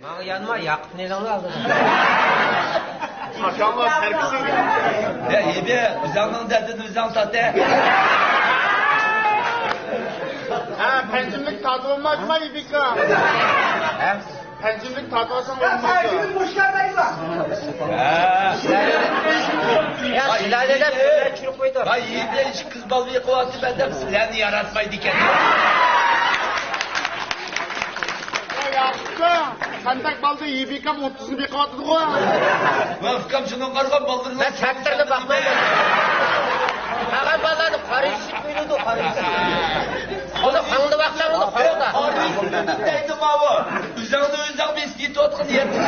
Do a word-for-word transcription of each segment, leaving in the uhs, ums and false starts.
ماڭا يانما، ياقۇپنى ئېلىڭلار ئالدىغا. ئاكاڭلار تەربىيەسىگە. يا، يېمە، ئۆزۈڭنىڭ دەردىنى ئۆزۈڭ تارت. ھە، پەنجىملىك تارتىۋالمايسىما، ئىبىكا؟ ھە؟ پەنجىملىك تارتىۋالساڭ بولمايدۇ. ھە. يا، شىلالىدە چۈشۈرۈپ قويدۇم. ۋاي، يېمە، قىز بالا بېقىۋاتىمەن دەپ سىلەرنى ياراتمايدىكەن. يا ياخشىكەن، سەندەك بالىدا يېبىكام ئوتتۇزنى بېقىۋاتىدىغۇ. ۋە ئۇكام، شۇنىڭغا قارىغان بالىلىرىڭ. مەن تەقدىرنى باقمايمەن. قالغان بالىلارنى قارىيىشىپ قويىدۇ، قارىيىشىپ. ئۇنى قاڭلىۋاقساڭ، ئۇنى قاڭدا. قارىيىشىپ دەيدۇ ماۋۇ. ئۆزۈڭنى ئۆزۈڭ بېسىپ يېتىۋاتقان يەردە.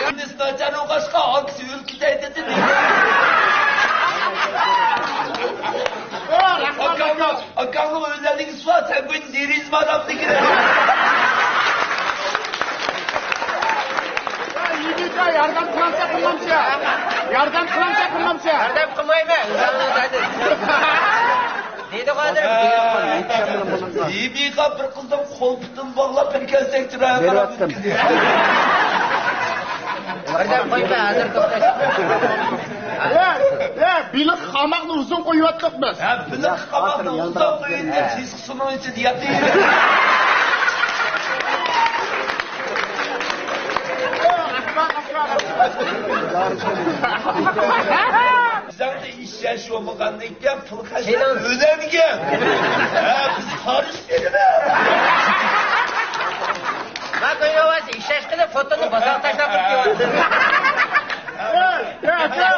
ئەمدى ناچار ئوقۇغاچقا، ئاكىسى ئۆلۈپ كېتەي دېدى. ئاكاڭنىڭ، ئاكاڭنىڭ ئۆزەللىكى بار، سەن بۇ يەردە دېرىزە بار ئامدىكىنە. يىگىتكە ياردەم قىلامسە، قىلمامسە؟ ياردەم قىلامسە، قىلمامسە؟ ياردەم قىلمايمەن. دېدىغۇ ھازىر. يېمىغا بىر قىزنىڭ قول پۇتىنى باغلاپ بىر كەلسەك چىرايى قاراپ بېرىۋەتتىم. بىردەم قويما، ھازىر توختاش. يا، يا، بېلىق قاماقنى ئۇزۇن قويۇۋاتتۇق بىز. ھە، بېلىق قاماقنى ئۇزۇن قويۇۋاتتۇق. ھېچقىسى ئۇنىڭ ئىچىدە ياتىۋېرىدۇ. بىزدە ئىشەنچ بولمىغاندىن كېيىن پۇل خەجلەپ ئۆلەرگە. ھە، بىز خارج بېرىمىز. ما كويوۋاس ئىشەنچ قىلىپ فوتونى بازارغا تاشلاپ كېتىۋاتىدۇ. يا، يا،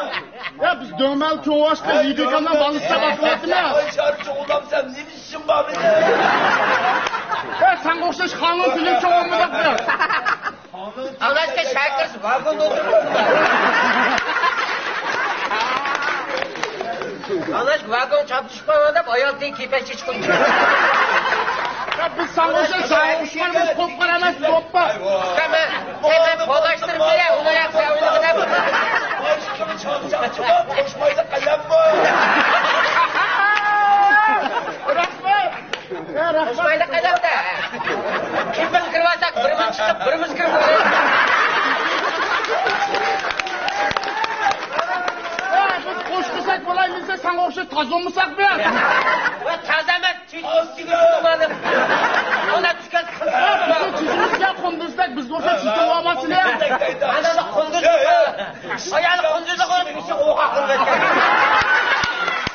يا، بىز دۆڭمەل چوڭ ئاشقا يىگىت ئانا بالىسى دەپ ئاتىۋاتىمىز. ئاي، شار چوڭلامسەن، نېمە ئىشىڭ بار مېنىڭ؟ يا، ساڭا ئوخشاش خانىم تىلى چوڭ بولمىدۇق بىز. ئاڭلاشقا شاكىرسىز ۋاگوندا ئولتۇرۇپ. ئاڭلاش ۋاگون چاپلىشىپ قالغان دەپ ئايال تېگى كېپەكچە چىقىپ. يا، بىز ساڭا ئوخشاش، ساڭا ئوخشىغان ئەمەس، قوپقان ئەمەس، قوپقان. سەن مەن پولاشتۇرۇپ بېرە، ئۇنى ياق، سەن ئۇنى دەپ. قوشمايلى قەلەم بار. رەھمەت. ئۇسمايلى قەدەمدە. كىممىز كىرىۋالساق، بىرىمىز چىقىپ، بىرىمىز كىرىپ. بىز قوشمىساق بولايلى دېسە، ساڭا ئوخشاش تازا بولمىساق بىز. ۋە تازا ئەمەس، چۈش-، چۈشۈرۈپ. ئانا چۈشكەن قىز. بىزنى چۈشۈرۈپ يا قوندۇرساق، بىزگە ئوخشاش چۈشۈرۈپ ئالماسىلى. ئانا قوندۇرسا. ئايالى قۇندۇزلۇق بولۇپ، بېشى ئوق ئاقىرىپ كەتكەن.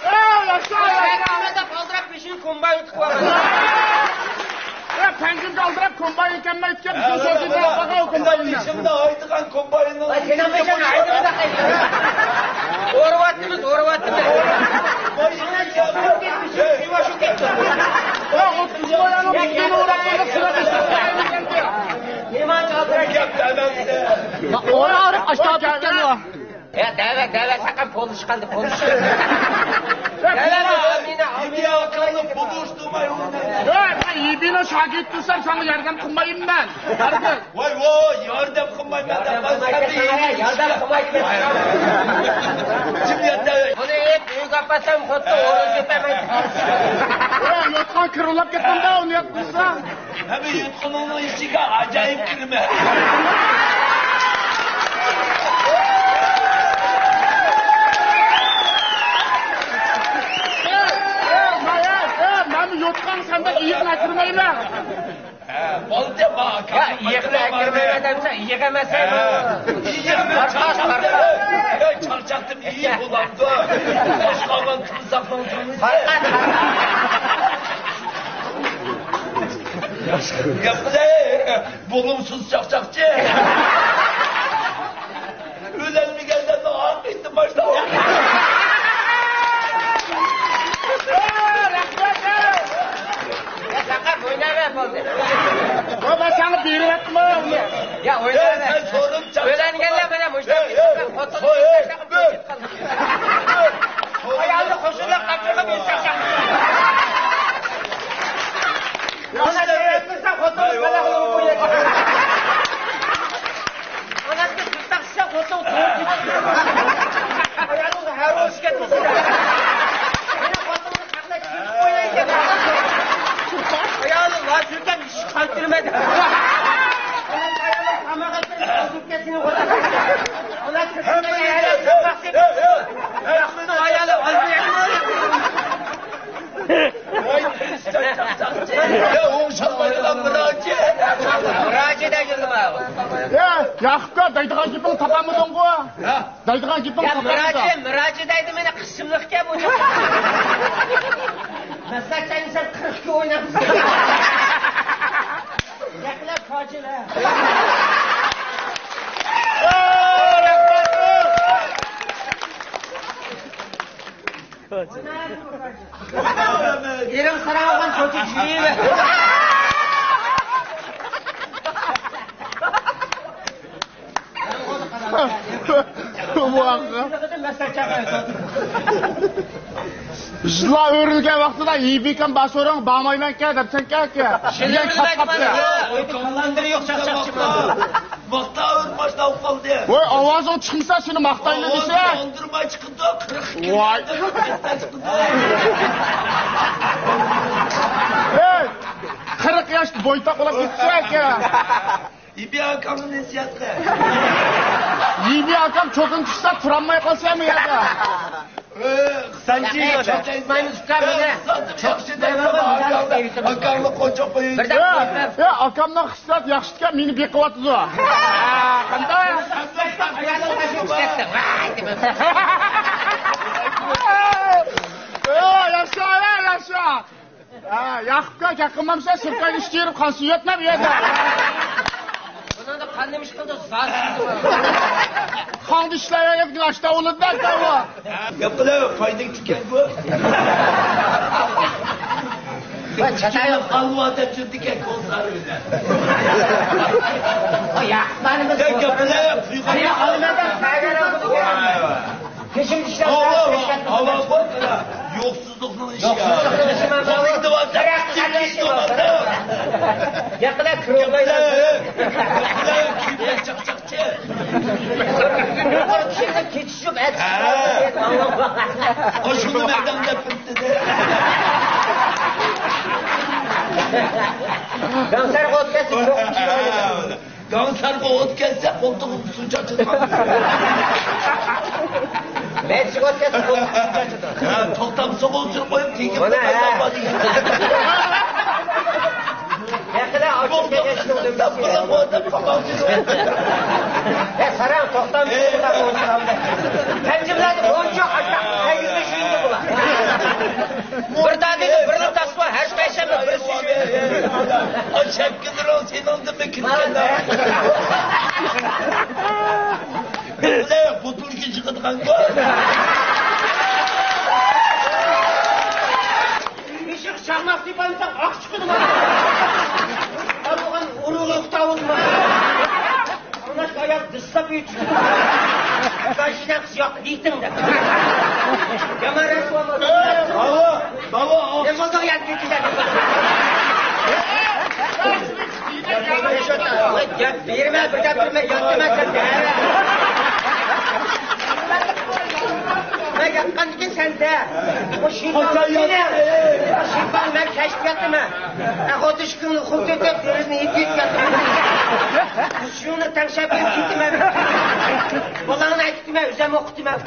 ئەي، ياشا، ياشا. ئالدىراپ بېشىنى كومباين تىقىپ ئالغان. ئەي، پەنجىمگە ئالدىراپ كومباين ئىكەنمەن ئېيتكەن، بىزنىڭ سۆزىمىزنى ئاقلىغان كومبايننى. بېشىمدا ھايدىغان كومبايننىڭ. ۋاي، سېنىڭ بېشىڭنى ھايدىغىنى قايسى؟ ئورۇۋاتىمىز، ئورۇۋاتىمىز. ۋاي، ياشا. ۋاي، ئوتتۇز بايانىڭ بېشىنى ئوراپ قويۇپ، سىلەر بېشىڭىزنى ھايدىغان. گەپ دەمەمسە. ئورا ئارىپ ئاشتاپ كەتكەن ئۇ. يا، دەۋە، دەۋە، ساقا بولۇشقاندا بولۇش. دەۋە، ئامىنە، ئامىنە. ھەي، مەن يىبىنىڭ شاگىرتى دېسەم، ساڭا ياردەم قىلمايمەن. ھەرگىز. ۋاي، ۋاي، ياردەم قىلمايمەن دەپ قالسا، ياردەم قىلمايمەن. جىم يەردە. بۇنى ئېيتىپ، ئۆيگە ئاپارسام، خوتۇن ئورۇن كېتەمەن. ۋاي، يوتقان كىرىۋالاپ كەتتىم-دە، ئۇنى ياتقۇزسام. ھەممە يۇتقىنىڭنىڭ ئىچىگە ئاجايىپ كىرىمەن. مەن يوتقان سەندە ئىيىقنى ئەكىرمەيمەن. ھە، بولدى، ما، يا، ئىيىقنى ئەكىرمەيمەن دەمسە، ئىيىق ئەمەس، ھە. ئىيىق ئەمەس، چارچاقتىم. چارچاقتىم، ئىيىق بولامدۇ؟ باشقا ئامال تۇرساقنىڭ تۇرمىسى. گەپ قىلە، بولۇمسىز چاقچاقچى. ئۆلەلمىگەنلەرنىڭ ئاقىۋىتىنى باشلاۋاتىدۇ. يا، ساقا ئويناۋەر بولدى. بابا، ساڭا بېرىۋەتتىم ئۇنى. يا، ئويناۋەر. سەن سورۇن چاقچاق. ئۆلەلمىگەنلەر مانا مۇشۇ. خوتۇن. ئايالنى قوشۇنلار قاچۇرغان بىر چاقچاق. مانا دېيەتمىسە خوتۇن بالا بولۇپ قويىدۇ. ئاناسى تۇتساقسىزا خوتۇن قويۇپ كېتىدۇ. ئايالىڭ ھەر ئوشۇپ كەتمىسۇن. مانا خوتۇننى ساقلاپ كېتىپ قوياي دەپ. ياقۇپكا، دەيدىغان گېپىڭنى تاپالمىدىڭغۇ؟ ھە؟ دەيدىغان گېپىڭنى يا تاپالمىدىڭ. مىراجى، مىراجى دەيدۇ مېنى، قىسىملىقكەن بۇ. مەسلەت سەن، سەن قىرىق ئىككى ئويناپسەن. ياقلار كاجىلە. ئېرىڭ ساراڭ ئالغان كوچا چۈشۈرۈۋەر. يىللار ئۆرۈلگەن ۋاقتىدا يىبىكام باشۇرۇڭ بارمايمەنكەن دەپسەنكەن. شۇنى بىلمەيدىمەن. ئۆيدە قاللاندىرى يوق چاقچاقچىمۇ. ماختاۋۇر باشلاپ قالدى. ۋاي، ئاۋازىڭ چىقمىسا سېنى ماختايمەن دېسە. ئاۋازىڭ ئاڭدۇرماي چىقىدۇ، قىرىق ئىككى ۋاي. قىرىق ياشتا بويتاق بولۇپ كېتىپسەن ئاكا. يىبى ئاكامنى نەسىھەت قىل. يىبى ئاكام چوكۇن چۈشسە تۇرالماي قالسا ئەمما يەردە. سەنچى ياخشى ئۇكام مېنى. ئاكامنى قوچاق قويۇڭ. بىردەم. يا، يا، ئاكامنىڭ خىسلەت ياخشىكەن، مېنى بېقىۋاتىدۇ. قانداق؟ ياخشى، ياخشى. ھە، ياقۇپكا گەپ قىلمامسەن، سىركاينى ئىچىرىپ قان سۈيەتمە بۇ يەردە. بۇنىڭدا قان نېمە ئىش قىلدى؟ زادى قىلدى. قاندا ئىشلەۋەرگەن ئاشتا ئۇلىدا كاۋا. گەپ قىلە، پايدىڭ تىكەن بۇ. ۋاي، چاتاي. قالما دەپ يۈردىكەن كونسارى بىلەن. ياقۇپلارنى بىز گەپ قىلە، قۇيغان. قېشىمدا ئىشلەپ، ھاۋا، ھاۋا قوي، يوقسۇزلۇقنىڭ ئىشى. يوقسۇزلۇقنىڭ ئىشى. قولۇڭدا بار، تەرەققىي قىلىش بار. ياقىلا كىرىۋالمايسەن. ياقىلا كىيىملەر چاقچاقچى. يۇقىرى چۈشۈپ كېتىش يوق، ئەتىسى. ھە. ئاشۇنى مەيدان دەپ بىرتىدە. گاڭسارغا ئوت كەتسە، يوق ئىش بار. گاڭسارغا ئوت كەتسە، قولتۇقۇم سۇ چاچىدىغان. مەيدىسىگە ئوت كەتسە، قولتۇقۇم سۇ چاچىدىغان. ھە، توختام سوغۇلسۇن قويۇپ، تېگىپ مانا، ھە. ياقىلا ئاچچىق كەتسە، قولتۇقۇم سۇ چاچىدىغان. ھە، ساراڭ، توختام سوغۇلسۇن قويۇپ. پەنجىملەردە بونچۇ ئاشاق، تەگىزمە شۇيۇمدا بۇلار. بىر دادىنى بىرلا تاسما، ھەر پەيشەنبە بىر سۈيى. ئاشاق كېلىرىڭ سېنىڭدىمۇ كىرگەن. بۇلار بۇتۇلكا چىقىدىغانغۇ. بېشىغا چاقماق تېپەلمىسەڭ ئاق چىقىدۇ. بار بولغان ئۇرۇغا ئۇتاۋۇزما. ئاڭلاشقا ئايال دىسلاپ ئۆچۈپ. ماشىنا قىز ياق دېيتىڭ دەپ. يامان رەسۋا بولدۇڭ. باۋا، باۋا. نېمە بولدۇڭ يا كېچىدە؟ ۋاي، گەپ بېرىمە، بىر گەپ بېرىمە، ياتتىمە سەن. مەن ياتقاندىكىن سەندە. ئۇ شىپان، شىپان مەن كەشتە ياتتىمە. ئەخوتۇشكىڭنى خۇمتېتىپ، دېرىزىنى يېپىپ ياتتىم. شۇنى تەڭشەپ بېرىپ كېتىمەن. بالامنى ئەكېتىمەن، ئۆزۈم ئوقۇتىمەن.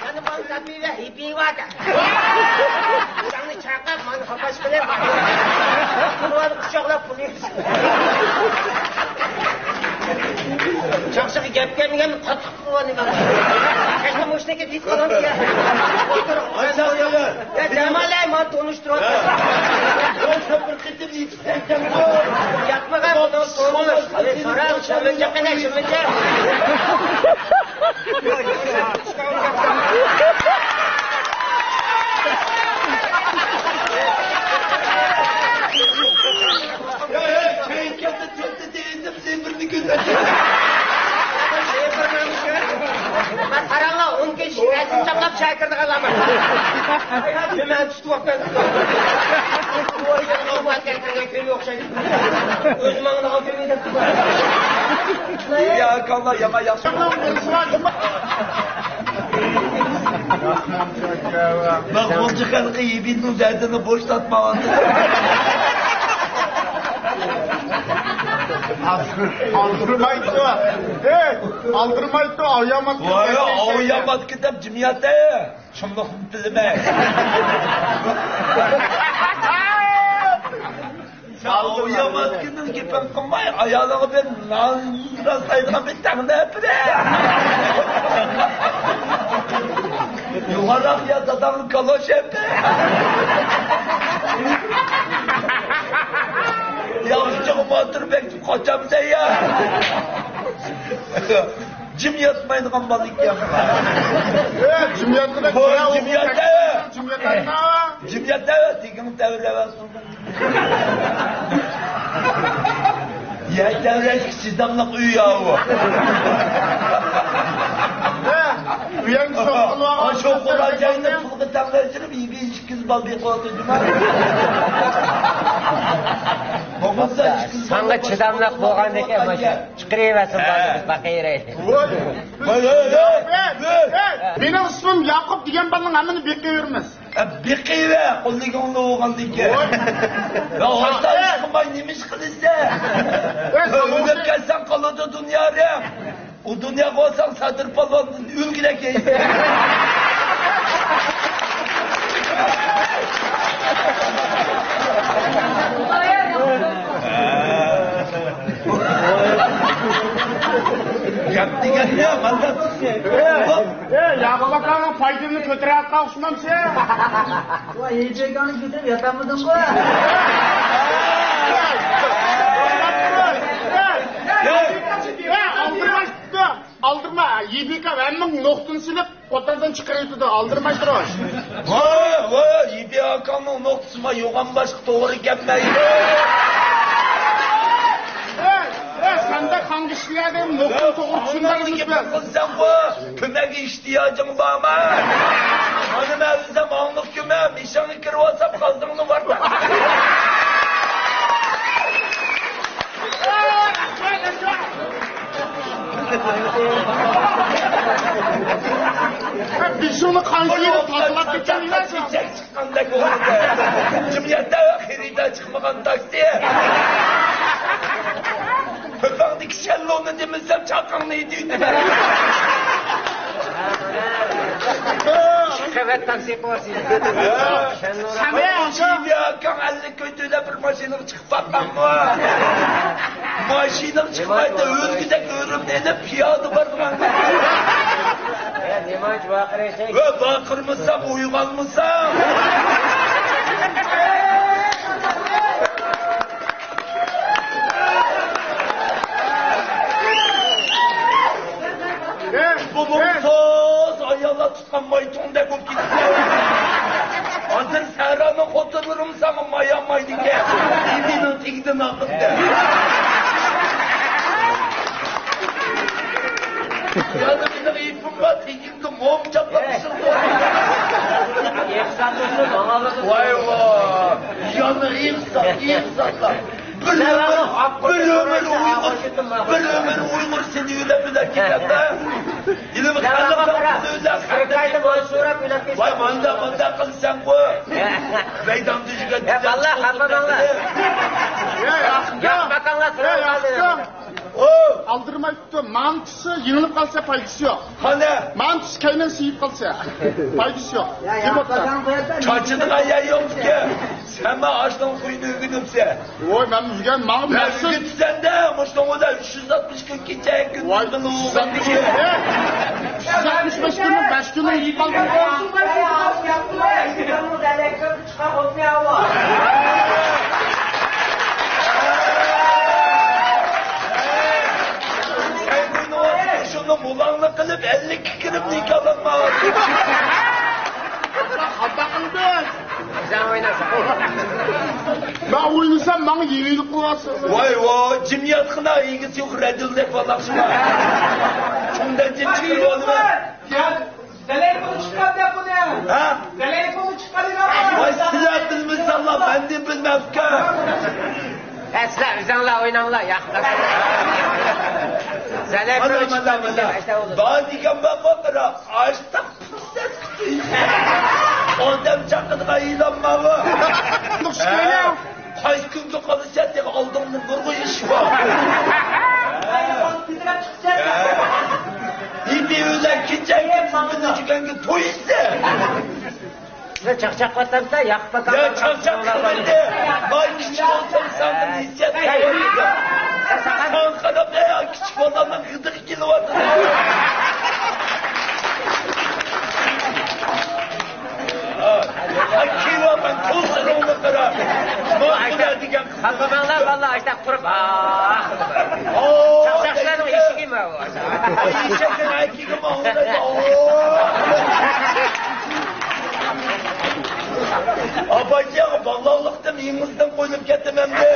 يەنە بالام تاپىۋە، ھېپى بار دە. ئۇچاڭنى چاقاپ، مانا خاپاش قىلىپ. ئۇلارنى قۇچاقلاپ، پۇل يېسۇن. چاقچىقى گەپ كەلمىگەن، قاتتىق قىلىۋالدى مانا. كەچتە مۇشتەكە دېيىپ قالغان دېگەن. ئولتۇر. يا جامالەي، مانا تونۇشتۇرۇۋاتىمەن. بىر قېتىم يېتىپ ياتمىغان بۇنىڭ تونۇش. سورا، شۇمىنچە قېنى، شۇمىنچە. قاراڭلار، ئون كۈن رەسىم چاپلاپ شاكىرنى قىلىمەن. نېمە تۇتۇۋاتقان؟ كۆرۈپ ئوخشايدۇ. ئۆزى ماڭىدىغان كۆرمەي دەپتۇ. يا ئاكاڭلار يامان ياخشى. بەك غۇلجا خەلقى يىبىننىڭ دەردىنى بوش تارتمايۋاتىدۇ. ئالدىرمايدۇ. ئەي، ئالدىرمايدۇ، ئاۋۇياماتكا. ۋاي، ئاۋۇياماتكا دەپ جىم ياتە. چىملىقنى تىلىمەي. ئۇيالماسكىنىڭ گېپىنى قىلماي، ئايالىغا بىر نان راسلايدىغان بىر تەڭنە ئەپىرە. يۇقىراق يا داداڭ كالوش ئەپە. ياخشىغا ماتۇر بەك قاچامسەن يا. جىم ياتمايدىغان بالا ئىكەن. ئە، جىم ياتقۇدەك. ۋوي، جىم يات ئەۋە. جىم يات ئەۋە. جىم يات ئەۋە، تېگىڭ تەۋرەۋەرسۇن. يەر تەۋرەشكە چىداملىق ئۆي يا ئۇ. ئە، ئۆيەڭگە شوخ قىلىۋالغان. شوخ قىلغان پۇلغا تەڭلەشتۈرۈپ، يېپى ئىككى يۈز بالا بېقىۋاتىدۇ. بولمىسا ئىككى يۈز ساڭا چىداملىق بولغاندىكىن، مانا شۇ. چىقىرىۋەرسۇن، ھە. بالىنى بېقىۋېرەي. ۋوي. ۋوي، ۋوي، ۋوي. ھەي، ھەي، ھەي. مېنىڭ ئىسمىم ياقۇپ دېگەن بالىنىڭ ھەممىنى بېقىۋېرىمىز. ھە، بېقىۋەر، قوللىغىڭدا بولغاندىن كېيىن. ۋوي. يا، ھاتا ئىش قىلماي نېمە ئىش قىلىسەن؟ ھەي، ئۆلۈپ كەتسەڭ قالىدۇ دۇنيا رەڭ. ئۇ دۇنياغا بارساڭ سادىر پالۋاندىن ئۆلگۈدەك يەيسەن. گەپ دېگەن يا، مانداق. ئە، ياقۇپ ئاكاڭنىڭ پايدىنى كۆتۈرۈۋاتقان ئوخشىمامسەن؟ ۋاي، ھېيت ئاكاڭنى كۆتۈرۈپ ياتالمىدىڭغۇ؟ ئالدىرماي، ئالدىرما، يېپىكا ھەممىڭ نوختىنى سېلىپ، قوتازدىن چىقىرىۋېتىدۇ، ئالدىرماي تۇرۇش. ۋاي، ۋاي، يېپىكا ئاكاڭنىڭ نوختىسىما يوغان باشقا توغرا كەلمەيدۇ. ئەي، ئەي، سەندەك خانغا ئىشلىگەن ئادەم نوختىنى توغرا چۈشىنەلمەيدۇ. قىلساڭغۇ، كۆمەككە ئېھتىياجىڭ بارمۇ؟ مانا مەن ئۆزۈم ئاڭلىق كۆمەم، ئىشىڭغا كىرىۋالسام قازىنىڭنى ۋارقىراپ. بېشىڭنى قان سۈيىدە تازىلاپ كەتكەن ئىمەنسەن؟ چىققاندەك بولدى. جىم يات ئەۋە، خېرىدار چىقمىغان تاكسى. پۆپۈڭدىكى شەللونى دېمىسەم، چاقىڭنى يېدى. ئىككى قەۋەت تاكسى قىلىۋاتىسىز. شەللو. شەمە، شەمە. ئاكاڭ ئەللىك كوي تۆلەپ بىر ماشىنىغا چىقىپ باققانمۇ؟ ماشىنىغا چىقمايدۇ، ئۆلگۈدەك ئۆرۈمنى ئېلىپ پىيادە بارغان. ئە، نېمانچە ۋارقىرايسەن؟ ۋە ۋارقىرىمىساڭ ئويغانمىساڭ. بۇ مۇمتاز ئاياللار تۇتقان مايتۇڭدەك بولۇپ كېتىپتۇ. ھازىر سەھرانىڭ خوتۇنلىرىمۇ ساڭا مايا مايدىكەن. ئىبىنىڭ تېگىدىن ئاقىپتۇ. يەنە مېنىڭ ئېپىم بار، تېگىمدە موم چاپلاپ ئېسىلدى. ۋاي ۋاي. يەنە ئېقسات، ئېقساتلار. بىر ئۆمۈر، بىر ئۆمۈر ئۇيغۇر، بىر ئۆمۈر ئۇيغۇر سېنى ئۆيلەپ بىلەن كېتەتتى. ئىلىم خەلق سۆزلەپ، ۋاي، ماندا، ماندا قىلساڭغۇ. مەيدان تۈزگەن. يا، باللا، خاپا بولما. يا، ياخشى. ياق، ماكانلار تۇرۇپ قالدى. ئو! ئالدىرماي تۇتۇپ، مانتىسى يېڭىلىپ قالسا پايدىسى يوق. قانداق؟ مانتىسى كەينىدىن سىيىپ قالسا پايدىسى يوق. يا، يا، دېمەپتۇ. چاچىدىغان يەر يوق ئىكەن. سەن مانا ئاشنىڭ خۇيىنى ئۆگىنىپسەن. ۋاي، مەن ئۆگەن، ماڭا مەن مەخسۇس. ئۆگىتىپسەن-دە، مۇشۇنىڭ ئۆزى ئۈچ يۈز ئاتمىش كۈن كېچە كۈندۈز ۋاي، قىلىۋالغان ئۈچ يۈز ئاتمىش كۈن. ئۈچ يۈز ئاتمىش بەش كۈننىڭ بەش كۈنى يېتىپ قالدى. شۇنى مۇلاڭلىق قىلىپ، ئەللىككە كىرىپ نىكاھلانما. خاتا قىلدىڭ. سەن ئويناساڭ. مەن ئوينىسام، ماڭا يېڭىلىق قىلىۋاتىسەن. ۋاي، ۋاي، جىم ياتقىنا، ئىگىسى يوق رەدىلدەك بالاقشىما. شۇنداق جىم چىقىرىۋالىمەن. زەلەيپۇلى چىققان دەپ بۇنى. ھە؟ زەلەيپۇلى چىققان دەپ. ۋاي، سىلەر بىلمىسەڭلار، مەندىن بىلمەپكەن. ھە، سىلەر ئۆزۈڭلار ئويناڭلار، ياق. زەلەيپۇلى مانا، مانا، چىققان مانا. دېگەن ئاشتا بولدى. بار دېگەن بار، بار، بىراق ئاشتا پۇرسەت كۈتۈش. ئادەم چاقىدىغان ئېلان ماۋۇ. ھە؟ قايسى كۈنگە قالىسەن، تېخى ئالدىڭدا نۇرغۇن ئىش بار. ھېپى ئۆزەك كېچەككە بىزنى جۈگەنگە تويسا. چاقچاق قىلىۋاتامسىز، ياقۇپ ئاكا؟ يا، چاقچاق قىلمايدۇ. ۋاي، كىچىك بالىسام ساڭا نېسىيەت قىلىۋاتىمەن. ساڭا قاراپ، يا، كىچىك بالامنىڭ غىدىقى كېلىۋاتىدۇ. ھە، كېلىۋاتىمەن، كۆزلىرىڭنى قارا. ماقۇل دېگەن قىز. خاپىماڭلار، بالىلار، ئاشتاق قۇرۇپ. ئاھ. ئاھ، چاقچاقچىلارنىڭ ئېشىكى ماۋۇ. ئاي، ئېشەكنىڭ ئەكىگە ماڭغۇدەك. ئاپاجان، بالىلىقتىن ئېڭىزدىن قويۇلۇپ كەتتىم ئەمدى.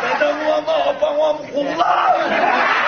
داداڭلارمۇ، ئاپاڭلارمۇ قوغلاڭ.